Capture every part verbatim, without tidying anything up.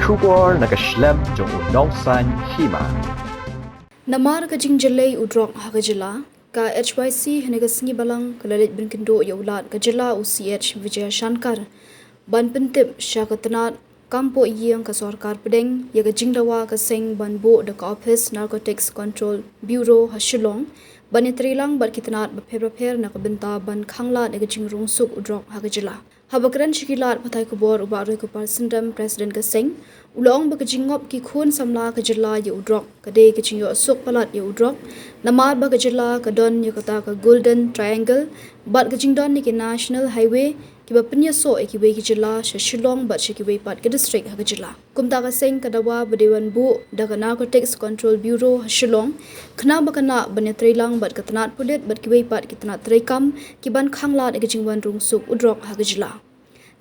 Khubor na ka shlem jong u Nongsaiñ Hima. Namar ka jingjyllei u drok ha ka jylla, ka H Y C hynne ka sngi Balang ka la leit ban kynduh ïa u Lat ka jylla u C H Vijayashankar ban pyntip sha ka tnat kam poh ïing ka sorkar pdeng ïa ka jingdawa ka seng ban buh da ka Office Narcotics Control Bureau ha Shillong ban ïatreilang bad ki tnat bapher bapher na ka bynta ban khanglad ïa ka jingrung suk u drok ha ka jylla. Haba kren sha ki lad pathai khubor u Bah Roykuppar Syndam, President ka seng, u la ong ba ka jingngop ki khun samla ka jylla ïa u drok ka dei ka jingïoh suk palat ïa u drok, namar ba ka jylla ka don ïa kata ka Golden Triangle bad ka jingdon ïa ki National Highway kiba pynïasoh ïa kiwei ki jylla sha Shillong bad sha kiwei pat ki district ha ka jylla. Kumta ka seng ka dawa ba dei ban buh da ka Narcotics Control Bureau ha Shillong, khnang ba kan lah ban ïatreilang bad ka tnat pulit bad kiwei pat ki tnat treikam ki ban khanglad ïa ka jingwan rung suk u drok ha ka jylla.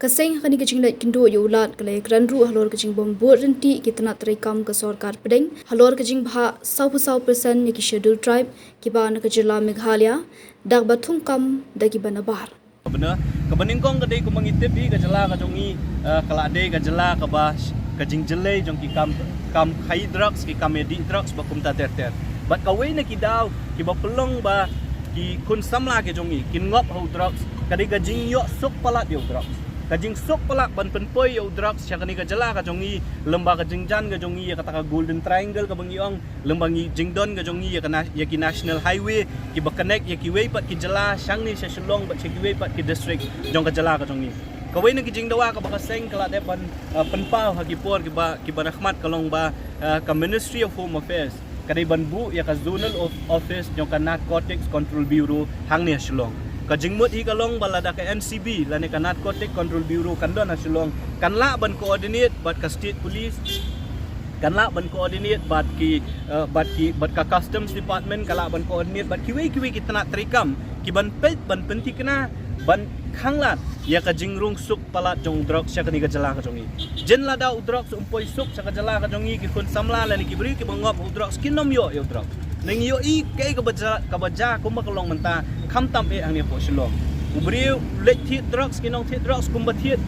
Ka seng ha kane ka jingleit kynduh ïa u Lat ka la ïakren ruh halor ka jingbym bud ryntih ki tnat treikam ka sorkar pdeng halor ka jingbhah sawphew saw percent ïa ki Scheduled Tribe kiba na ka jylla Meghalaya da kaba thungkam da kiba nabar. Kaba na, kaba nyngkong ka dei kumba ngi tip hi ka jylla ka jong ngi, eh, ka la dei ka jylla kaba sh-, ka jingjyllei jong ki kam, kam khaïi drugs, ki kam ïadih drugs ba kumta ter ter. Bad kawei na ki daw kiba pynlong ba ki khun samla ki jong ngi kin ngop ha u drugs ka dei ka jingïoh suk palat ïa u drugs. Ka jingsuk palat ban pynpoi ïa u drugs sha kane ka jylla ka jong ngi, lem bad ka jingjan ka jong ngi ïa kata ka Golden Triangle kaba ngi ong, lem bad ki jingdon ka jong ngi ïa ka na-, ïa ki National Highway kiba connect ïa kiwei pat ki jylla shangne sha Shillong bad sha kiwei pat ki district jong ka jylla ka jong ngi. Kawei na ki jingdawa kaba ka seng ka la dep ban, uh, pynpaw ha ki por kiba, kiba na khmat ka long ba, uh, ka Ministry of Home Affairs ka dei ban buh ïa ka Zonal of-, Office jong ka Narcotics Control Bureau hangne ha Shillong. Ka jingmut hi ka long ba lada ka N C B lane ka Narcotic Control Bureau kan don ha Shillong, kan lah ban coordinate bad ka State Police, kan lah ban coordinate bad ki, eh, bad ki, bad ka Customs Department, kan lah ban coordinate bad kiwei kiwei ki tnat treikam ki ban peit, ban pynthikna, ban khanglad ïa ka jingrung suk palat jong u drugs sha kane ka jylla ka jong ngi. Jin lada u drugs um poi suk sha ka jylla ka jong ngi, ki khun samla lane ki briew kiba ngop u drugs kin ym ïoh ïa u drugs. Ngi ïohi kaei kaba jia, kaba jia kumba ka long mynta, khamtam eh hangne hapoh Shillong. U briew leit thied drugs, ki nongthied drugs kumba thied,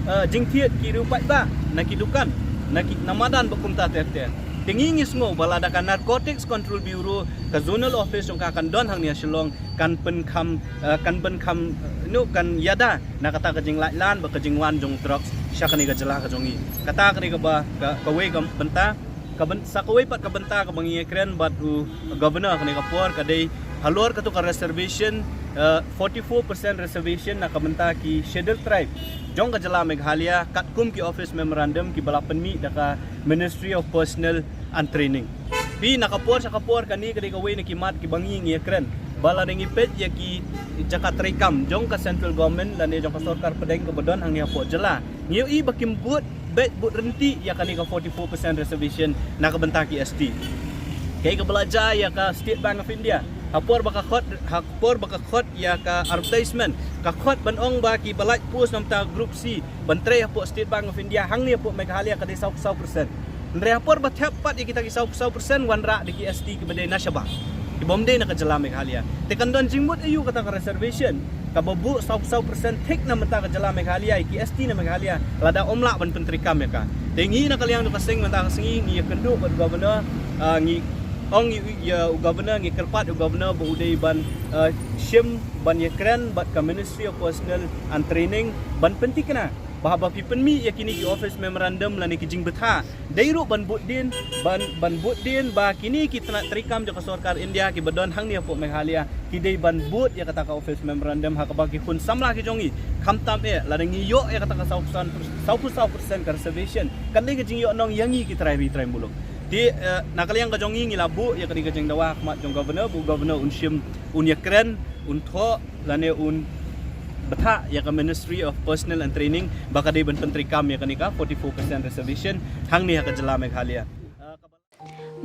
eh, jingthied ki riew paidbah na ki dukan, na ki, na madan bad kumta ter ter. Te ngi ngi sngew ba lada ka Narcotics Control Bureau, ka Zonal Office jong ka kan don hangne ha Shillong, kan pynkham, eh, kan pynkham, eh, no, kan ïada na kata ka jinglaitlan bad ka jingwan jong drugs sha kane ka jylla ka jong ngi. Kata ka dei kaba, ka, kawei ka bynta, ka byn-, sa kawei pat ka bynta kaba ngi ïakren bad u Governor ha kane ka por ka dei halor kato ka reservation, eh, forty-four percent reservation na ka bynta ki Scheduled Tribe jong ka jylla Meghalaya, katkum ki office memorandum kiba la pynmih da ka Ministry of Personnel and Training. Phi, na ka por sha ka por kane ka dei kawei na ki mat kiba ngi ngi ïakren ba lada ngi peit ïa ki jaka treikam jong ka central government lane jong ka sorkar pdeng kaba don hangne hapoh jylla, ngi ïohi ba kim bud beit bud ryntih ïa kane ka forty-four percent reservation na ka bynta ki S T. Kaei kaba la jia ïa ka State Bank of India, ha por ba ka khot, ha por ba ka khot ïa ka advertisement, ka khot ban ong ba kiba lait post na bynta Group C ban trei hapoh State Bank of India hangne hapoh Meghalaya ka dei sawphew saw percent. Hynrei ha por ba thep pat ïa kita ki sawphew saw percent, wanrah da ki S T kiba dei na shabar, kibym dei na ka jylla Meghalaya. Te kan don jingmut aïu kata ka reservation kaba buh sawphew saw percent thik na bynta ka jylla Meghalaya, ïa ki S T na Meghalaya, lada ym lah ban pyntreikam ïa ka? Te ngi na ka liang jong ka seng mynta ka sngi ngi ïakynduh bad u Governor, ah, ngi ong ïa u Governor, ngi kyrpad ïa u Governor ba u dei ban, ah, shim ban ïakren bad ka Ministry of Personnel and Training ban pynthikna ba haba phi pynmih ïa kine ki office memorandum lane ki jingbthah, dei ruh ban bud dien, ban, ban bud dien ba kine ki tnat treikam jong ka sorkar India kiba don hangne hapoh Meghalaya ki dei ban bud ïa kata ka office memorandum ha kaba ki khun samla ki jong ngi, khamtam eh lada ngi ïoh ïa kata ka sawphew saw percent ka reservation, kan dei ka jingïohnong ïa ngi ki trai ri trai muluk. Te, eh, na ka liang ka jong ngi ngi la buh ïa kane ka jingdawa ha khmat jong u Governor, ba u Governor un shim, un ïakren, un thoh lane un bthah ïa ka Ministry of Personnel and Training ba ka dei ban pyntreikam ïa kane ka forty-four percent reservation hangne ha ka jylla Meghalaya.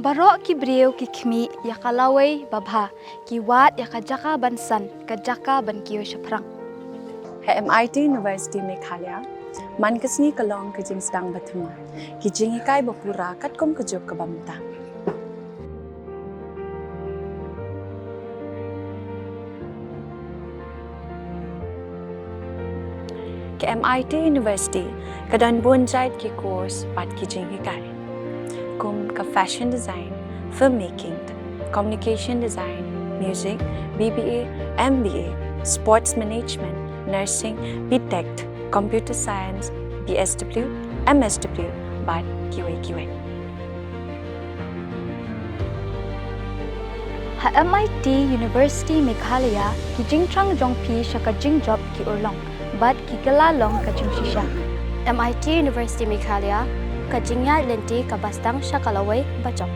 Baroh ki briew ki khmih ïa ka lawei babha, ki wad ïa ka jaka ban san, ka jaka ban kiew shaphrang. Ha M I T University Meghalaya, man ka sngi ka long ka jingsdang bathymmai, ki jinghikai bapura katkum ka juk kaba mynta. Ka M I T University ka don bun jait ki course bad ki jinghikai, kum ka fashion design, filmmaking, communication design, music, B B A, M B A, sports management, nursing, B Tech, computer science, B S W, M S W bad kiwei kiwei. Ha M I T University Meghalaya, ki jingthrang jong phi sha ka jingjop ki urlong bad ki kylla long ka jingshisha. M I T University Meghalaya, ka jingïaid lynti kaba sdang sha ka lawei bajop.